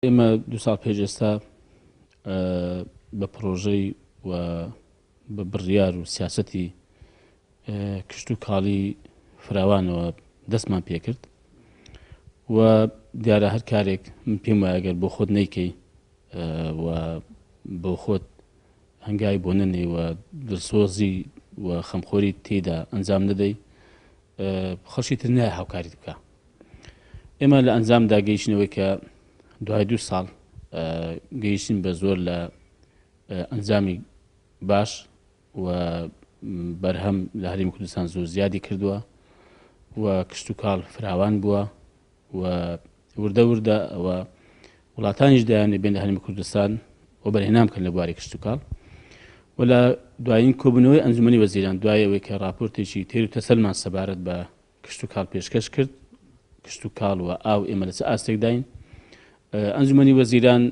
ئێمە دوو ساڵ پێش ئێستا بە پڕۆژەی و بە بڕیار و سیاسەتی کشت و کاڵی فراوانەوە دەستمان پێکرد و دیارە هەر کارێک من پێم وایە گەر بۆ خۆت نیکەی و بۆ خۆت هەنگاوی بۆ نەنێی و دڵسۆزی و خەمخۆری تێدا ئەنجام نەدەی خەڵکی تر نایە هاوکاریت بکە. ئێمە لە ئەنجامدا گەیشتنەوەی کە دوای دوو ساڵ گەیشتین بە زۆر لە ئەنجامی باش و بەرهەم لە هەرێمی کوردستان زۆر زیادی کردووە و کشتتوکاڵ فراوان بووە و وردە وردە ئەوە وڵاتانیش دەیانێ بێن لە هەرێمی کوردستان وەبەرهێنان بکەن لە بواری کشتتوکاڵ و لە دوایین کۆبوونەوەی ئەنجومەنی وەزیران دوای ئەوەی کە راپۆرتێکی تێر و تەسەلمان سەبارەت بە کشتتوکاڵ پێشکەش کرد، کشتتوکاڵ و ئاو ئێمە لە چ ئاستێکداین، ئەنجومەنی وەزیران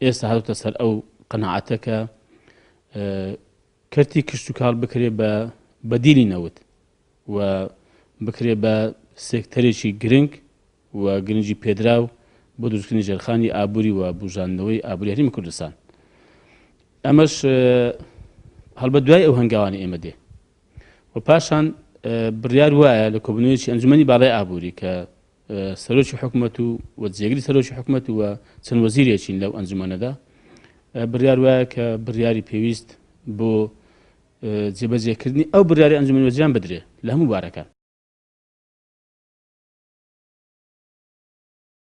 ئێستا هاتوتە سەر ئەو قەناعەتە کە کەرتی کشتتوکاڵ بکرێ بە بەدیلی نەوت و بکرێ بە سێکتەرێکی گرنگ و گرنگی پێدراو بۆ دروستکردنی ژێرخانی ئابووری و بوژاندنەوەی ئابووری هەرێمی کوردستان. ئەمەش هەڵبەت دوای ئەو هەنگاوانی ئێمە دێ و پاشان بڕیار وایە لە کۆبوونەوەیەکی ئەنجومەنی باڵای ئابووری کە سەرۆکی حکومەت و و جێگری سەرۆکی حکومەت و چەند وەزیرێکین لەو ئەنجومەنەدا بڕیار وایە کە بڕیاری پێویست بۆ جێبەجێکردنی ئەو بڕیاری ئەنجومەنی وەزیران بدرێ لە هەموو بارەکان.